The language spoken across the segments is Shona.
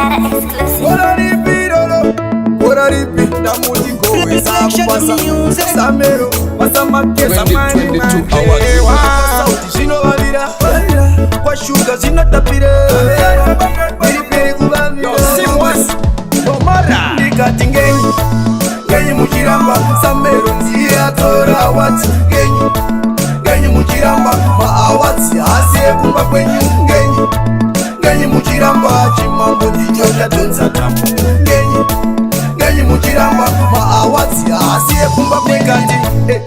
DR exclusive. Bora ripi roro, bora ripi ndamuti gowesa kupasa samero pasamakesa 2022 hours. sauti zvinovavira kwashuga zvinotapira piripiri kuvavira ndikati ngenyi ngenyi muchiramba samero ndiye atora awards ngenyi ngenyi muchiramba maawards haasi ekumba kwenyu ngenyi ngenyi muchiramba chimambo ndicho chadhonza tambo ngenyi ngenyi muchiramba maawards haasi ekumba kwekati.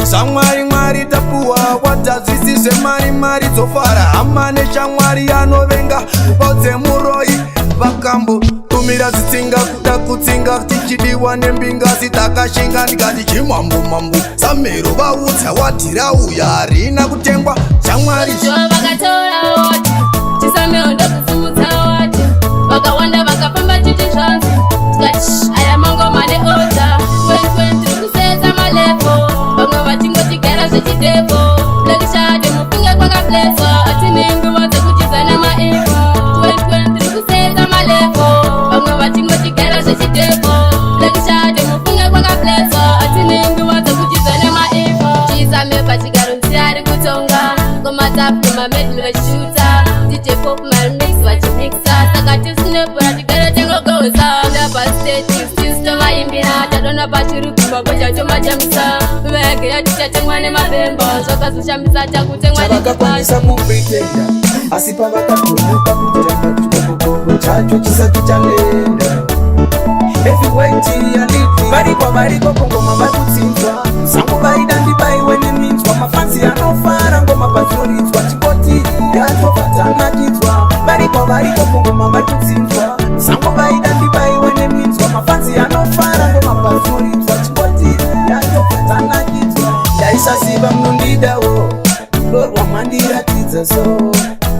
Zvamwari mwari tapuwa watazvisi zvemari mari dzofara hama neshamwari anovenga vaudze muroi vakambo tumira zvitsinga kuda kutsinga tichidiwa nembinga sitakashinga. Ndikati chimambo mambo samero vaudza wadhirauya harina kutengwa shamwari. Zuva vakatora award, chisameo ndokusimudza award. Vakawanda vakafamba chiti zvanzi tikati aya mangoma neorder. 2020 kusetsa malevels, vamwe vachingotigara zvechidevil. Black Shade mufunge kwakableswa, hatine nguva dzekuchidzana maifo. 2020 kusetsa malevels, vamwe vachingotigara zvechidevil. Black Shade mufunge kwakableswa, hatine nguva dzekuchidzana maifo. Chisame pachigaro ndiye ari kutonga ngoma nemamedley vachishuta, DJ Pop maremix vachimixa, saka tisinebhora tigare tengogoza pastage tisu tovaimbira. Tadona pachirugumba bochatomajambisa vegera tichatengwa nemabhemba zvakazoshamisa takutengwa. Chavakakwanisa kupretenda asi pavakatomuka kutamba chikopokopo chacho chisati chalenda heavyweight aliti variko variko kungoma vari kutsinzwa sango vaida ndibaiwe neminzwa mafans anofara ngoma pazoridzwa chingoti yatobva tanakidzwa variko variko kungoma vari kutsinzwa sango vaida ndibaiwe neminzwa mafans anofara ngoma pazoridzwa chingoti yatobva tanakidzwa. Ndaisaziva munondidawo rudo rwamandiratidza so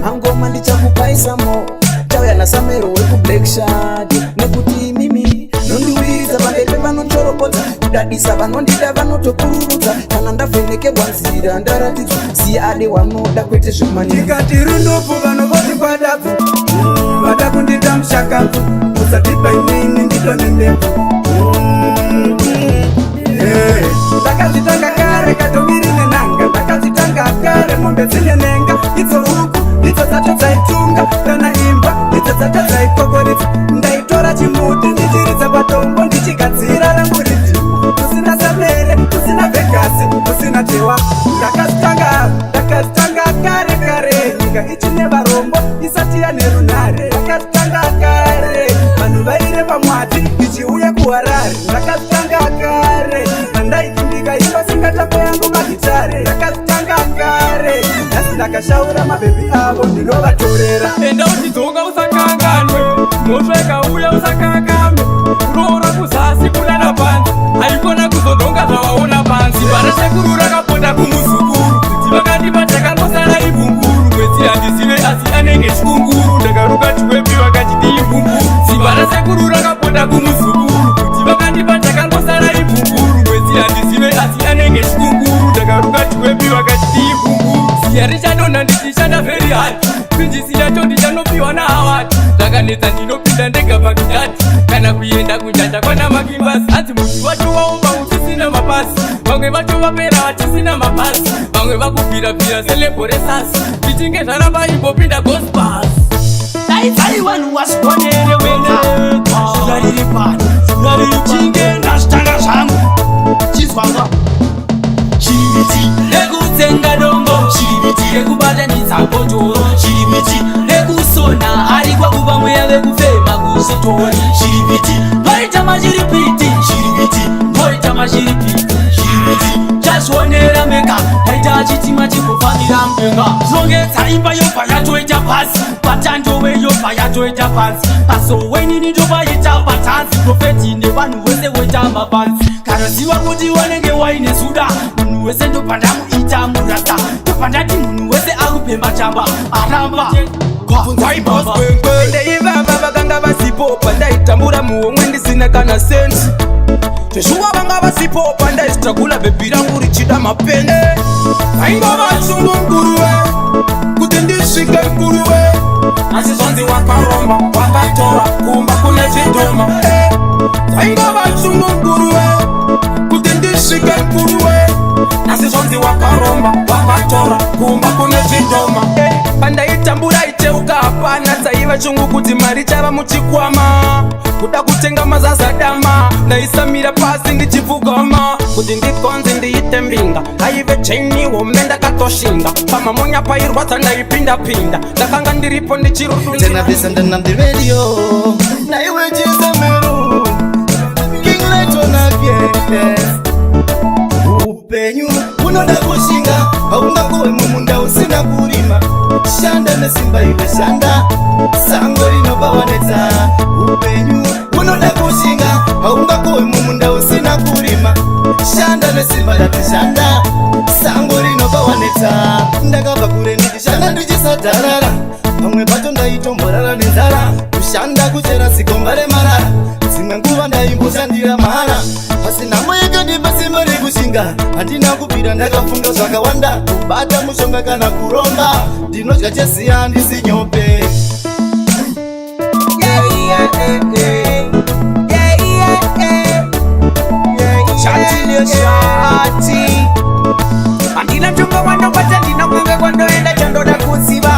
mangoma ndichakupaisamo chauya nasamero wekublack Shad nekuti imimi nondiwiridza pamberi pevanochoropodza kudadisa vanondida vanotopururudza kana ndavhenekerwa nzira ndaratidzwa siya ade wanoda kwete zvemanyika. Ndikati rundupu vanovoti kwadabvu vada kundita mushakabvu usatipa inini nditone ndebvu. Ndakazvitanga kare katomiri nenanga ndakazvitanga kare mombe dzine nenga idzo huku ndidzo dzacho dzaitunga kana imbwa ndidzo dzacho dzaikokoridza ndaitora chimuti ndichiridza patombo ndichigadzira rangu ridhimu kusina samere kusina vhegasi kusina tewa. Ndakazvitanga ndakazvitanga kare kare nyika ichine varombo isati yane runhare. Ndakazvitanga kare vanhu vaireva mwati ichiuya kuHarare. Ndakazvitanga kare pandaiti ndikaimba singatambo yangu magitare. Ndakazvitanga kare nhasi ndakashaura mabhebhi avo ndinovatorera. Enda uchidzoka usakanganwe mhosva ikauya usakakame kuroora kuzasi kulala panzi haikona kuzodonga zvawaona panzi vana sekuru rakapota kumuzukuru kuti vakandipa chakangosara ibunguru mwedzi handizive asi anenge chikunguru ndakaruka chiwepi vakachiti ibunguru simba rasekuru rakapota kumuzukuru kuti vakandipa chakangosara ibunguru mwedzi handizive asi anenge chikunguru ndakaruka chiwepi vakachiti ibunguru siya richadonha ndichishanda very hard pinjisi yacho ndichanopiwa naHoward zvakanetsa ndinopinda ndega Baghdad kana kuenda kunjanja kwana makimbasi hanzi muti wacho waomba uchisina mapasi vamwe vacho vapera vachisina mapasi vamwe vakubvirabvira seleboresasi zvichinge zvaramba imbopinda gospas. Daidzai vanhu wasikonere wena zuva riri pano zuva riri chinge ndazvitanga zvangu chizwanga shiribiti rekutsenga dombo shiribiti rekubatanidza bhotoro shiribiti rekusona harikwa kuva mweya vekufema kuzvitori shiribiti ndoita mashiripiti shiribiti ndoita mashiripiti shiribiti chazvionera mega ndaita chitima chigofambira mudenga zvongedza imba yobva yatoita pasi patandove yobva yatoita pasi pasowenini ndopaita patanzi prophet nevanhu vese voita mafans kana ziva kuti wanenge waine zuda munhu wese ndobva ndamuita murasta ndobva ndati munhu wese akupemba chamba aramba. Ende ivava vakanga vasipo pandaitambura muhomwe ndisina kana sensi zveshuwa vanga vasipo pandaistrugula bhebhi rangu richida mapeni vaingova shungu nguruve kuti ndisvike nguruve. Asi zvanzi wakaromba, wakatora, kumba kune zvidhoma. Dzaingova shungu nguruve kuti ndisvike mkuruwe. Asi zvanzi wakaromba, wakatora, kumba kune zvidhoma. Pandaitambura icheuka hapana, dzaiva shungu kuti mari chava muchikwama. Kuda kutenga mazazadama, ndaisamira pasi ndichipfugama kuti ndikonzi ndiite mbinga. Aive cheni wome, ndakatoshinga. Pamamonya pairwadza ndaipinda-pinda, ndakanga ndiripo ndichirudunzira. Tena pesa ndana the radio na iwe Chisamero King Lighton again. Upenyu unoda kushinga, haungakohwe mumunda usina kurima. Shanda nesimba iwe, shanda, sango rinopa wanetsa. Upenyu unoda kushinga, haungakohwe mumunda usina kurima. Shanda nesimba, ndati shanda, sango rinopa wanetsa. Ndakabva kure ndichishanda, ndichisadharara. Pamwe pacho ndaitomborara nenzara, kushanda kuchera zikomba remarara. Dzimwe nguva ndaimboshandira mahara, asi nhamo yakandipa simba rekushinga. Handina kubvira ndakafunga zvakawanda, kubata mushonga kana kuromba. Ndinodya cheziya, handisi nyope. Shati handina nzvimbo kwandobata, ndina kunge kwandoenda. Chandoda kuziva,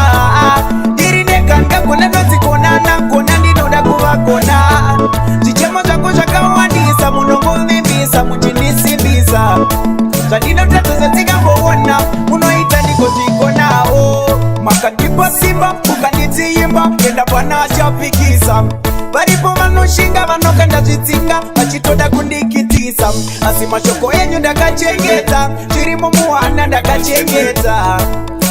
ndiri ndeganga kona ndodzikonana kona, ndinoda kuvagona. Zvichemo zvangu zvakawandisa, munongovimbisa muchinisimbisa. Zvandinotadza zvatsingamboona, munoita ndikozvikonawo. Makandipa simba, mukanditiimba, enda pana achapikisa. Varipo vanoshinga, vanokanda zvitsinga vachitoda kundikitisa, asi mashoko enyu ndakachengeta, zvirimo muhana ndakachengeta.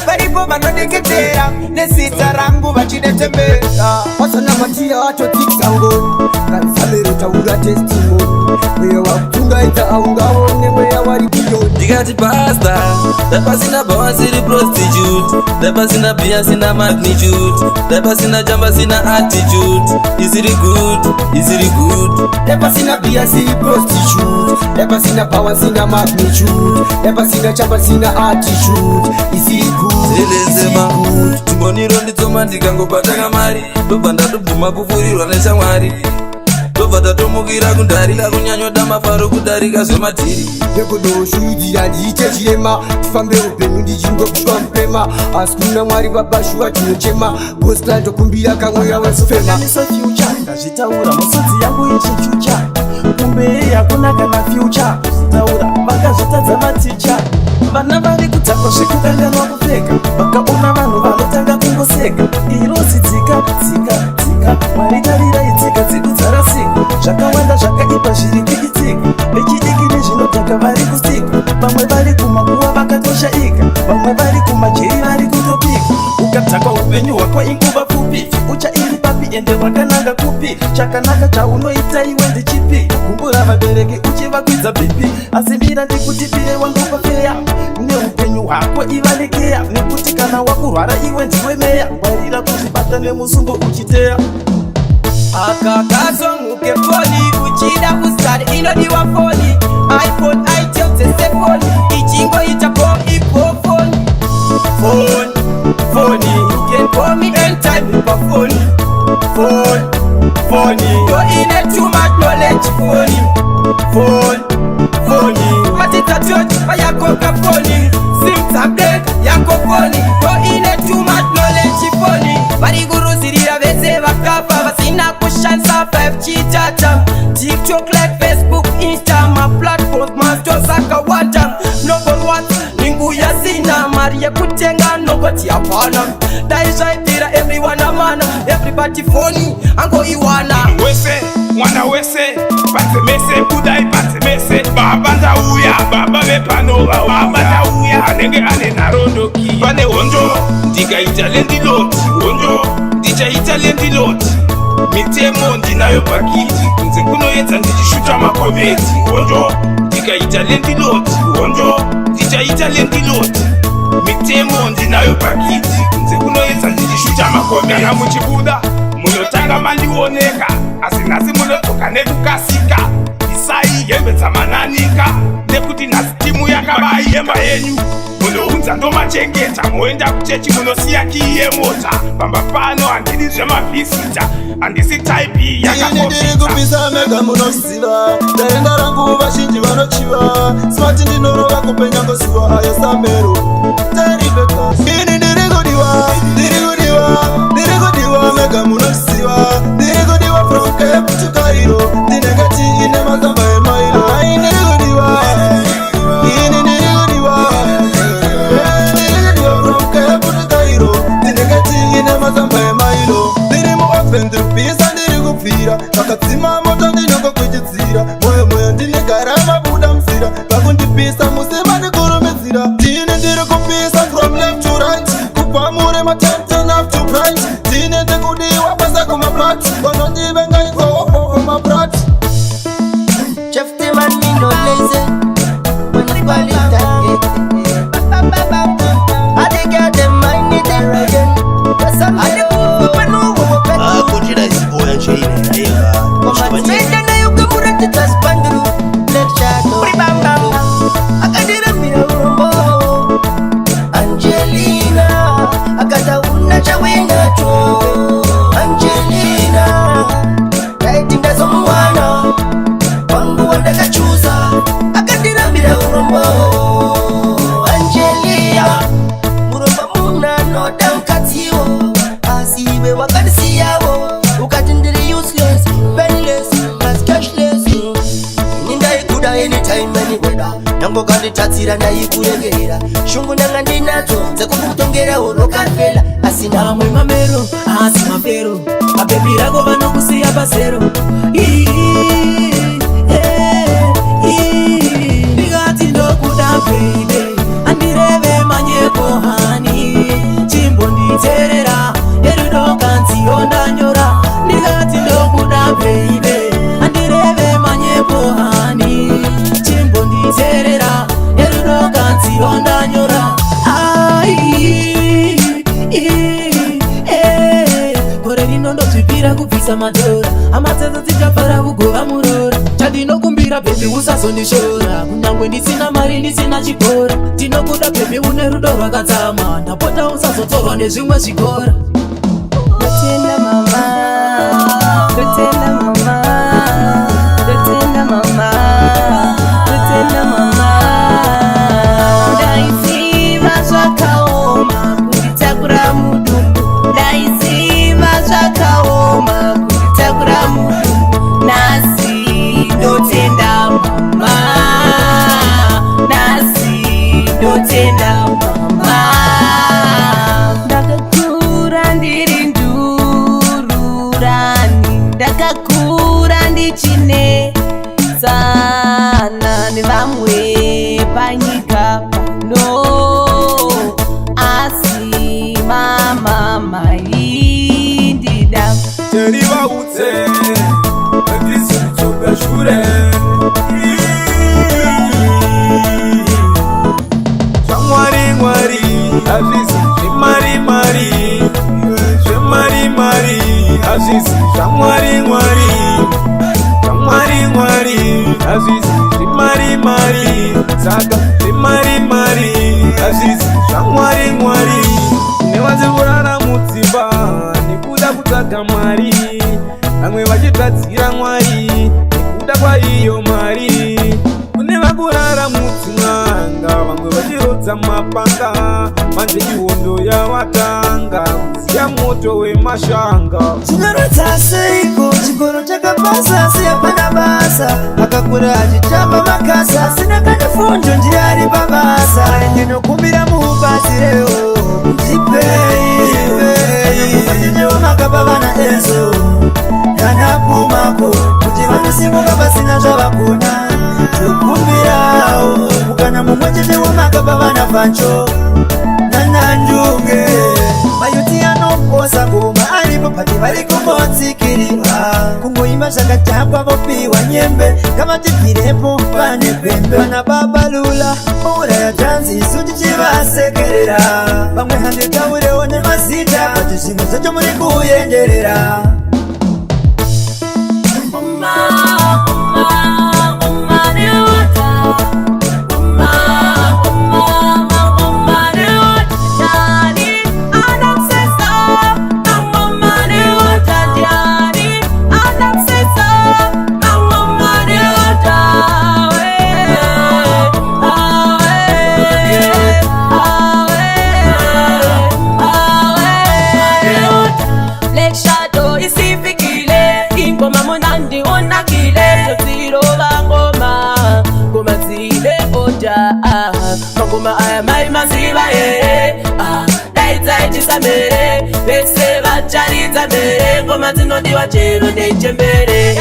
Varipo vanodeketera nezita rangu vachidetembera. Pasana matiya atodzikisa ngoni kanisamero, taura testimony. Mweya wakutungaidza aungaone, mweya wari beyond. Ndikati pastor, dapasina bhawa siri prostitute, dapasina bhiya sina magnitude, dapasina jamba sina attitude. Isiri good, isiri good. Dai pasina bhiya siri prostitute, dai pasina power sina magnitude, dai pasina chamba sina attitude. Isiri good, isiri Zelezema. good. Timboniro nditsoma, ndikangobata kamari ndobva ndatobvuma kufurirwa neshamwari, ndobva tatomukira kundari. Ndakunyanyoda mafaro kudarika zvemadhiri. Nekodoshudzira ndiite chirema, tifambe upenyu ndichingokushwa mupema, asi kuna Mwari babashuwa tinochema. Gospel tokumbira kamweya wekufema. Miso future ndazvitaura, musodzi yangu ichichucha. Kumberi hakuna kana future, taura vakazvitadza maticha. Vana vari kudzakwa zvekukanganwa kupfeka, vakaona vanhu vanotanga kungoseka. Irosi dzika dzika dzika, Mwari tarirai tsika dzedu dzarasika. Zvakawanda zvakaipa zviri kuitika, vechidiki nezvinodhaka vari kusika. Vamwe vari kumakuva vakatoshaika, vamwe vari kumajeri vari kutopika. Ukadhakwa upenyu hwako inguva pfupi, ucha iri papi ende wakananga kupi? Chakanaka chaunoita iwe ndechipi? Kugumbura vabereki uchivakwidza BP. Asi mira ndikutipire wangu pafeya, neupenyu hwako ivanekeya, nekuti kana wakurwara iwe ndiwe meya. Ngwarira kuzvibata nemusungo uchiteya. Aka kasomuke foni uchida kusari, inodiwa foni, iPhone, itel, dzese foni ichingoita po ipo foni foni foni. You can call me anytime pafoni foni foni. Yo ine too much knowledge foni foni foni. Matitatochipa yako kafoni, sim tablet yako foni. Yo ine too much knowledge foni. Vari kuruzirira vese vakafa vasina kushandisa 5G data, TikTok, like Facebook, Insta, maplatforms, mastores akawanda. Nobonwat ningu yasina mari yekutenga nokoti hapana. Dai zvaibvira everyone amana, everybody foni angoiwana. Wese, mwana wese, panze mese, budai panze mese. Baba ndauya, baba vepano, baba ndauya. Anenge ane nharondoki pane hondo, ndikaita landlord hondo, ndichaita landlord. Mitemo ndinayo pakiti, kunze kunoedza ndichishuta makometi. Hondo, ndikaita landlord hondo, ndichaita landlord. Mitemo ndinayo pakiti, kunze kunoedza ndichishuta makometi. Kana muchibuda munotanga mandioneka, asi nhasi munodzoka nekukasika. Isai hembe dzamananika, nekuti nhasi timu yakabai. Hemba yenyu munounza. Ndofudza, ndomachengeta. Moenda kuchechi, munosiya kiyi yemota. Pamba pano handidi zvemavhisita, handisi type Ini ndiri yakakopita. Kupisa mega, munoziva ndaenda rangu, vazhinji vanochiva. Smart ndinorova kupenya ngozuva ayo samero teribeka. Ini ndiri kudiwa, ndiri kudiwa, ndiri kudiwa mega, munoziva ndiri kudiwa from Cape to Cairo. Ndinenge tiine mazamba emailo. Ai, ndiri kudiwa, ini ndiri kudiwa. Eh, ndiri kudiwa from Cape to Cairo. Ndinenge tiine mazamba emailo. Ndiri muoven, ndiri kupisa, ndiri kubvira. Vakadzima moto, ndinongokwichidzira. Moyo moyo ndinegara mabuda muzira. Vakundipisa musima, ndikurumidzira. Ndine ndiri kupisa from left to right, kubva murima 10 up to bright. Ndine ndikudiwa kwese kumaplat, vanondivengaidzawo maprat. Chef the man, me no lazy. When the quality I dey get them mind it again. I dey put up no Kuchira isiboya nje ine. Komanda yukamuratidza spanduru Black Shadow akadirambira urombo. Angelina akatauna chawinacho. Angelina ndaiti ndazomuwana wangu wandakachuza, akandirambira urombo. Angelia murombo munhu anoda mukadziwo, asi iwe wakandisiyawo ukati ndiri useless, penniless plus cashless. Ini ndaikuda anytime, any weather. Nyange ukanditadzira ndaikuregera. Shungu ndanga ndinadzo dzekukutongerawo Rockefeller, asi Mamwe mamero asi mafero, mabebi rako vanokusiya pazero. Ii, eh, ii. Ndikati ndokuda baby, andireve manyepo hani, chimbonditeerera erudo kanziyo ndanyora. Ndikati ndokuda baby, andireve manyepo hani, chimbonditeerera erudo kanziyo ndanyora. Ai, ii, eh, gore rino ndozvipira kubvisa madhora, hama dzedzo dzichafara kugova murora. Chandinokumbira baby, usazondishora, kunyangwe ndisina mari, ndisina chikora. Ndinokuda baby, une rudo rwakadzama, ndapota usazotorwa nezvimwe zvikora. Ndotenda mama, ndotenda mama, ndotenda mama, ndotenda mama. Ndaiziva zvakaoma kunditakura mudumbu, ndaiziva zvakaoma kunditakura mudumbu. Nhasi ndotenda mama, nhasi ndotenda mama. Ndakakura ndiri ndururani, ndakakura ndichinetsana nevamwe panyika pano, asi mama maindida. Teri vaudze, handisi kudzoka shure. Zvamwari mwari hazvisi zvemari mari, zvemari mari hazvisi zvamwari mwari, zvamwari mwari hazvisi zvemari mari, saka zvemari mari hazvisi zvamwari mwari. Nevanzi kurara mudzimba nekuda kutsvaga mari, vamwe vachitadzira Mwari nekuda kwaiyo mari. Kune vakurara mudzin'anga, vamwe vachirodza mapanga. Manje ihondo yawatanga kuziya moto wemashanga. Zvinorwadza seiko, chikoro chakapasa asi hapana basa. Akakura achitamba makasa, asina kana fundo, ndiye ari pabasa. Ndinokumbira mubatsirewo, ndipei makapa vana ezo nanapumako kuti vanosimuka pasina zvavakona. Tokumbirawo mukana mumwe chete wamakapa vana Fancho nananjunge. Mayuti anoposa ngoma aripo pati vari kumbotsikirira kungoimba zvakadhakwa, vopiwa nyembe. Ngavatibvirepo vane gwembe. Vana babalula uraya tanzi isu tichivasekerera. Vamwe handitaurewo nemazita, but zvimwe zvacho muri kuenderera. Uma, uma, uma, neuta. Uma, uma, uma, Ah, mangoma aya mai maziva here? Ah, daidzai chisamhere, vese vacharidza mhere. Ngoma dzinodiwa chero nechembere.